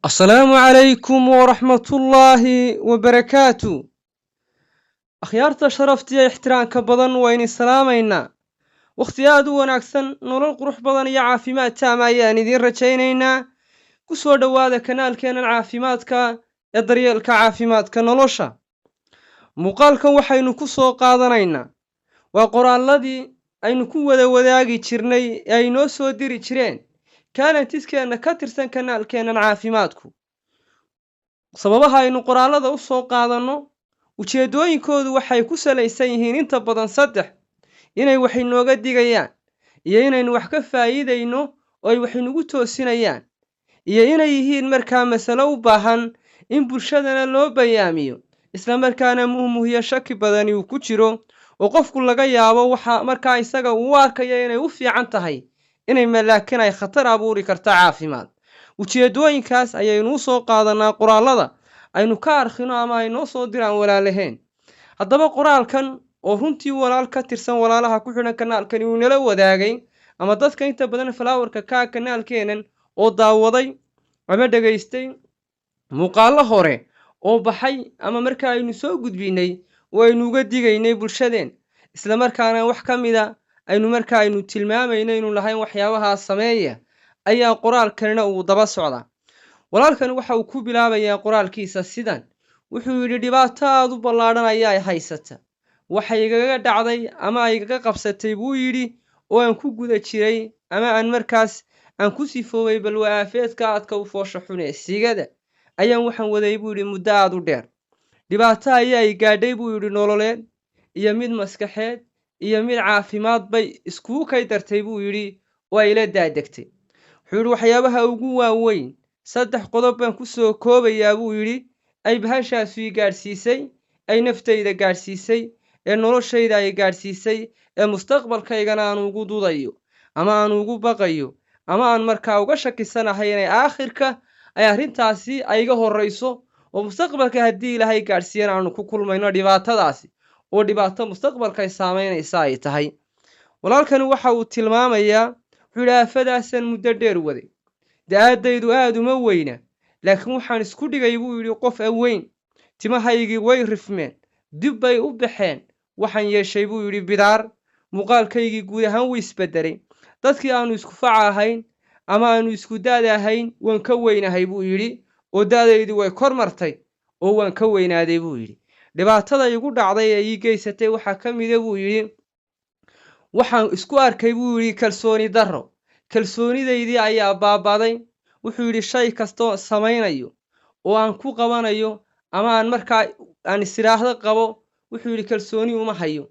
Asalaamu calaykum waraxmatullaahi wabarakaatu. Akhyaarta sharaftiya ixtiraamka badan, waa idin salaamaynaa. Wakhti aad u wanaagsan, nolol qurux badan iyo caafimaad taama ayaan idiin rajaynaynaa. Ku soo dhowaada kanaalkeennan caafimaadka ee Daryeelka Caafimaadka Nolosha. Muuqaalkan waxaynu ku soo qaadanaynaa waa qoraalladii aynu ku wada wadaagi jirnay ee ay noo soo diri jireen clients-keenna ka tirsan kanaalkeennan caafimaadku. Sababaha aynu qoraallada u soo qaadanno, ujeeddooyinkoodu waxay ku salaysan yihiin inta badan saddex: inay wax inooga digayaan, iyo inaynu wax ka faa'iidayno oo ay wax inugu toosinayaan, iyo inay yihiin markaa masalo u baahan in bulshadana loo bayaamiyo, isla markaana muhmuhiyo shaki badani uu ku jiro, oo qofku laga yaabo waxa markaa isaga uu u arkayo inay u fiican tahay inay laakiin ay khatar abuuri karta caafimaad. Ujeeddooyinkaas ayaynu u soo qaadanaa qoraallada aynu ka arkino ama ay noo soo diraan walaalaheen. Haddaba qoraalkan oo runtii walaal ka tirsan walaalaha ku xidhan kanaalkani uu nala wadaagay, ama dadka inta badan follower-ka kaa kanaalkeenan oo daawaday ama dhegaystay muuqaallo hore oo baxay ama marka aynu soo gudbinay oo aynu uga digaynay bulshadeen, isla markaana wax ka mida aynu marka aynu tilmaamayno inuu lahayn waxyaabahaa sameeya, ayaa qoraalkanina uu daba socdaa. Walaalkan waxa uu ku bilaabayaa qoraalkiisa sidan. Wuxuu yidhi: "Dhibaato aada u ballaadhan ayaa haysata. Waxay igaga dhacday ama igaga qabsatay," buu yidhi, "oo aan ku guda jiray ama aan markaas aan ku sifoobay balwa aafeedka aadka u foosha xun ee siigada ayaan waxaan waday," buu yidhi, "muddo aada u dheer. Dhibaato ayaa i gaadhay," buu yidhi, "nololeed iyo mid maskaxeed iyo mid caafimaad bay iskugu kay dartay," buu yidhi, "oo ay la daadegtay." Wuxuu yidhi: "Waxyaabaha ugu waaweyn saddex qodob baan ku soo koobayaa," buu yidhi, "ay bahashaasu i gaadhsiisay, ay naftayda gaadhsiisay, ee noloshayda ay gaadhsiisay, ee mustaqbalkaygana aan ugu dudayo ama aan ugu baqayo ama aan markaa uga shakisanahay inay aakhirka ay arrintaasi ay iga horrayso, oo mustaqbalka haddii Ilaahay gaadhsiiyana aanu ku kulmayno dhibaatadaasi, oo dhibaato mustaqbalkay saamaynaysa ay tahay." Walaalkani waxa uu tilmaamayaa, wuxuu yidhi: "Aafadaasaan muddo dheer waday. Da'aadaydu aada uma weyna, laakiin waxaan isku dhigay," buu yidhi, "qof aweyn. Timahaygii way rifmeen, dib bay u baxeen. Waxaan yeeshay," buu yidhi, "bidaar. Muuqaalkaygii guud ahaan wuu isbedelay. Dadkii aanu isku faca ahayn ama aanu isku da'da ahayn waan ka weynahay," buu yidhi, "oo da'daydii way kor martay oo waan ka weynaaday," buu yidhi. "Dhibaatada igu dhacday ee ii geysatay waxaa ka mida," buu yidhi, "waxaan isku arkay," buu yidhi, "kalsooni darro. Kalsoonidaydii ayaa baabaday." Wuxuu yidhi: "Shay kastoo samaynayo oo aan ku qabanayo ama aan markaa aan isiraahdo qabo," wuxuu yidhi, "kalsooni uma hayo.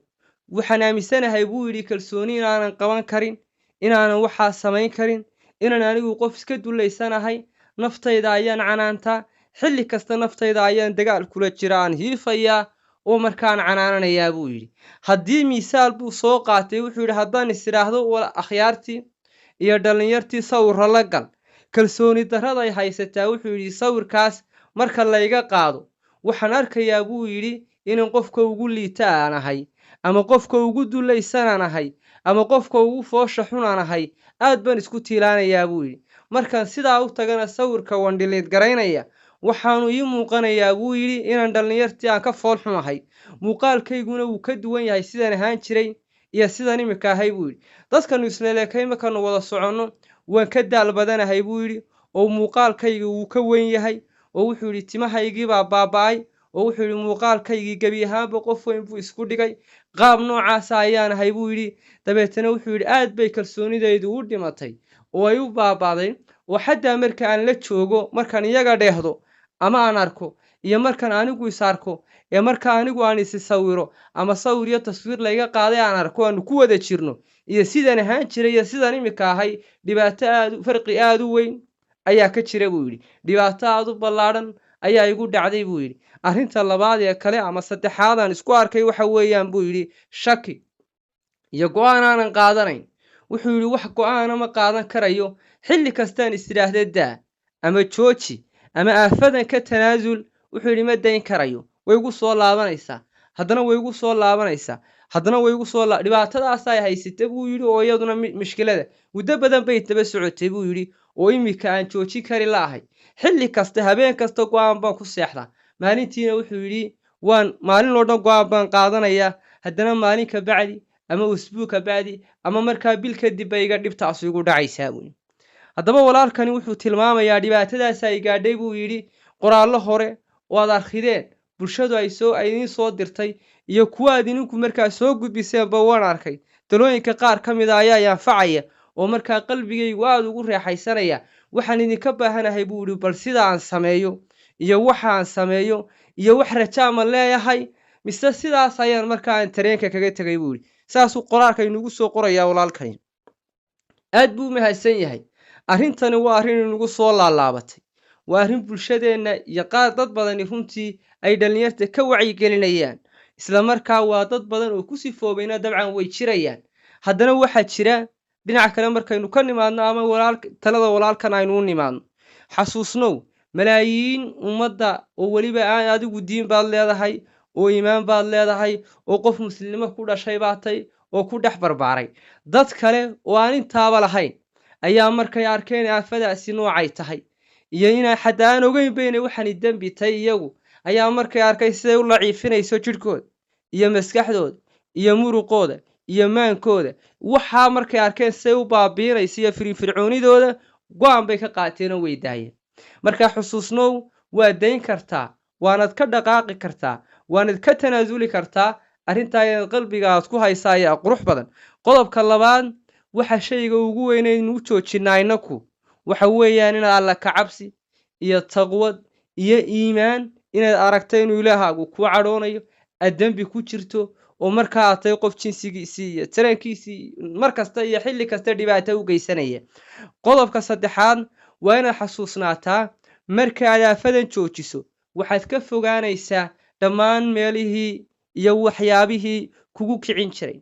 Waxaan aaminsanahay," buu yidhi, "kalsooni inaanan qaban karin, inaanan waxaa samayn karin, inaan anigu qof iska dullaysanahay. Naftayda ayaan canaantaa. Xilli kasta naftayda ayaan dagaal kula jira, aan hiifayaa oo markaan canaananayaa," buu yidhi. Haddii misaal buu soo qaatay, wuxuu yidhi: "Haddaan is idhaahdo akhyaartii iyo dhallinyartii sawirra la gal, kalsooni darraday haysataa," wuxuu yidhi, "sawirkaas marka layga qaado waxaan arkayaa," buu yidhi, "inaan qofka ugu liita aan ahay, ama qofka ugu dullaysanaan ahay, ama qofka ugu foosha xunaan ahay. Aad baan isku tiilaanayaa," buu yidhi. "Markaan sidaa u tagana sawirka waan delete garaynaya. Waxaanu ii muuqanayaa," buu yidhi, "inaan dhallinyartii aan ka fool xumahay. Muuqaalkayguna wuu ka duwan yahay sidaan ahaan jiray iyo sidaan imika ahay," buu yidhi. "Dadkanu isleleekay markaanu wada soconno waan ka daal badanahay," buu yidhi, "oo muuqaalkayga wuu ka weyn yahay." Oo wuxuu yidhi: "Timahaygiibaa baaba'ay." Oo wuxuu yidhi: "Muuqaalkaygii gebi ahaanba qof weyn buu isku dhigay. Qaab noocaasa ayaan ahay," buu yidhi. Dabeetana wuxuu yidhi: "Aad bay kalsoonidaydu u dhimatay oo ay u baaba'day, oo xataa marka aan la joogo, markaan iyaga dheehdo ama aan arko, iyo markaan anigu is arko, ee marka anigu aan isi sawiro ama sawir iyo taswiir layga qaaday aan arko, aanu ku wada jirno, iyo sidaan ahaan jiray iyo sidaan imika ahay, dhibaato aad farqi aada u weyn ayaa ka jira," buu yidhi. "Dhibaato aada u ballaadhan ayaa igu dhacday," buu yidhi. "Arrinta labaad ee kale ama saddexaadaan isku arkay waxa weeyaan," buu yidhi, "shaki iyo go'aan aanan qaadanayn." Wuxuu yidhi: "Wax go'aana ma qaadan karayo. Xilli kastaan is idhaahda daa ama jooji ama aafadan ka tanaasul," wuxuu yidhi, "ma dayn karayo. Way igu soo laabanaysaa, haddana way igu soo laabanaysaa." Haddana way igu soo dhibaatadaas ay haysatay, buu yidhi, oo iyaduna mushkilada muddo badan bay daba socotay, buu yidhi, oo imika aan joojin kari la'ahay. Xilli kasta, habeen kasta go'aan baan ku seexdaa. Maalintiina, wuxuu yidhi, waan maalin oo dhan go'aan baan qaadanayaa. Haddana maalin ka bacdi ama usbuuc ka bacdi ama markaa bil kadib bay iga dhibtaas igu dhacaysaa, buu yidhi. Haddaba walaalkani wuxuu tilmaamayaa dhibaatadaas ay gaadhay, buu yidhi. Qoraallo hore oo aad arkhideen, bulshadu ay idiin soo dirtay iyo kuwa aad idinku markaa soo gudbiseenba waan arkay. Talooyinka qaar ka mid a ayaa anfacaya oo markaa qalbigaygu aada ugu reexaysanaya. Waxaan idinka baahanahay, buu yidhi, bal sida aan sameeyo iyo waxa aan sameeyo iyo wax rajaa ma leeyahay, mise sidaas ayaan markaa aan tareenka kaga tegay, buu yidhi. Saasuu qoraalka inugu soo qorayaa walaalkani. Aad buu u mahadsan yahay. Arrintani waa arrin inagu soo laalaabatay, waa arrin bulshadeenna iyo qaar dad badani runtii ay dhallinyarta ka wacyigelinayaan. Isla markaa waa dad badan oo ku sifoobayna dabcan way jirayaan. Haddana waxaa jira dhinaca kale markaynu ka nimaadno ama walaal talada walaalkan aynu u nimaadno. Xasuusnow, malaayiin ummadda oo weliba aan adigu diin baad leedahay oo iimaan baad leedahay oo qof muslimnimo ku dhashay baatay oo ku dhex barbaaray. Dad kale oo aan intaaba lahayn ayaa markay arkeen aafadaasi noocay tahay iyo inay xataa aan ogeyn bayna waxaani dembi tay iyagu, ayaa markay arkay siday u laciifinayso jidhkooda iyo maskaxdooda iyo muruqooda iyo maankooda, waxaa markay arkeen siday u baabiinayso iyo firfircoonidooda, go'aan bay ka qaateen oo way daayeen. Marka xusuusnow, waad dayn kartaa, waanad ka dhaqaaqi kartaa, waanad ka tanaasuli kartaa. Arrintaa inaad qalbiga aad ku haysaa ayaa qurux badan. Qodobka labaad, waxa shayga ugu weynaynu u joojinaa inaku waxa weeyaan inaad Alla ka cabsi iyo taqwad iyo iimaan inaad aragto inuu Ilaahaagu kuu cadhoonayo, aad dembi ku jirto, oo markaa aad tahay qof jinsigiisii iyo tarankiisii mar kasta iyo xilli kasta dhibaato u geysanaya. Qodobka saddexaad, waa inaad xasuusnaataa marka aad aafadan joojiso, waxaad ka fogaanaysaa dhammaan meelihii iyo waxyaabihii kugu kicin jiray.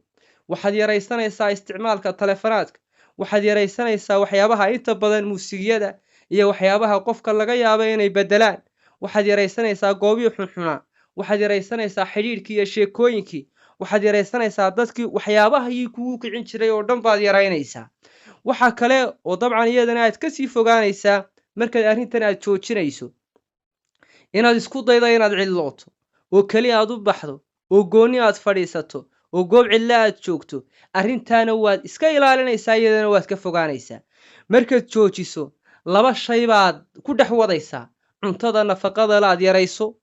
Waxaad yaraysanaysaa isticmaalka taleefanaadka, waxaad yaraysanaysaa waxyaabaha inta badan muusigiyada iyo waxyaabaha qofka laga yaabo inay beddelaan. Waxaad yaraysanaysaa goobihii xunxunaa, waxaad yaraysanaysaa xidhiidhkii iyo sheekooyinkii, waxaad yaraysanaysaa dadkii, waxyaabahii kugu kicin jiray oo dhan baad yaraynaysaa. Waxa kale oo dabcan iyadana aad kasii fogaanaysaa markaad arrintan aad joojinayso inaad isku daydo inaad cidlooto oo keli aad u baxdo oo goonni aad fadhiisato oo goob cidlo aad joogto. Arrintaana waad iska ilaalinaysaa, iyadana waad ka fogaanaysaa. Markaad joojiso, laba shay baad ku dhex wadaysaa: cuntada nafaqada la aad yarayso,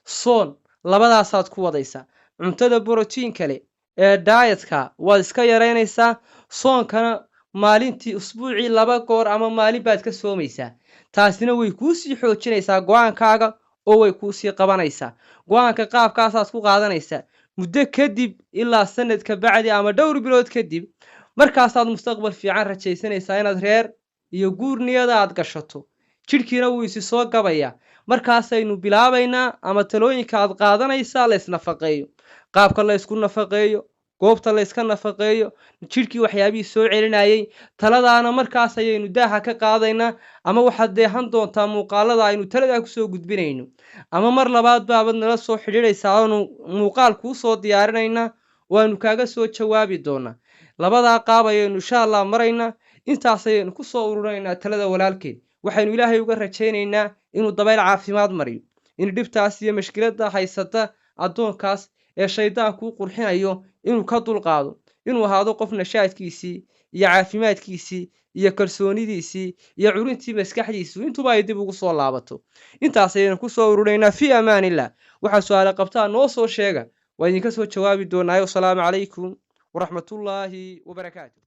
soon, labadaasaad ku wadaysaa. Cuntada borotiin kale ee dietka waad iska yaraynaysaa, soonkana maalintii usbuucii 2 goor ama maalin baad ka soomaysaa. Taasina way kuusii xoojinaysaa go'aankaaga oo way kuusii qabanaysaa. Go'aanka qaabkaasaad ku qaadanaysaa. Muddo kadib, ilaa sanad ka bacdi ama dhowr bilood kadib, markaasaad mustaqbal fiican rajaysanaysaa inaad reer iyo guur niyada aad gashato. Jidhkiina wuu isi soo gabayaa. Markaasaynu bilaabaynaa ama talooyinka aad qaadanaysaa la isnafaqeeyo, qaabka la ysku nafaqeeyo, goobta la yska nafaqeeyo, jidhkii waxyaabihii soo celinayay. Taladaana markaas ayaynu daaha ka qaadaynaa, ama waxaad deehan doontaa muuqaalada aynu taladaa kusoo gudbinayno, ama mar labaad baabad nala soo xidhiidhaysaa oonu muuqaal kuu soo diyaarinaynaa, waanu kaaga soo jawaabi doonaa. Labadaa qaab ayaynu insha Allah maraynaa. Intaas ayaynu kusoo ururinaynaa talada walaalkeed. Waxaynu Ilaahay uga rajaynaynaa inuu dabayl caafimaad mariyo, in dhibtaas iyo mashkiladda haysata addoonkaas ee shaydaankuu qurxinayo inuu ka dulqaado, inuu ahaado qof nashaadkiisii iyo caafimaadkiisii iyo kalsoonidiisii iyo curintii maskaxdiisu intuba ay dib ugu soo laabato. Intaas ayaynu kusoo ururinaynaa. Fi amaan illah. Waxaa su'aale qabtaa noo soo sheega, waa idinka soo jawaabi doonaayo. Wasalaamu calaykum waraxmatullaahi wabarakaatu.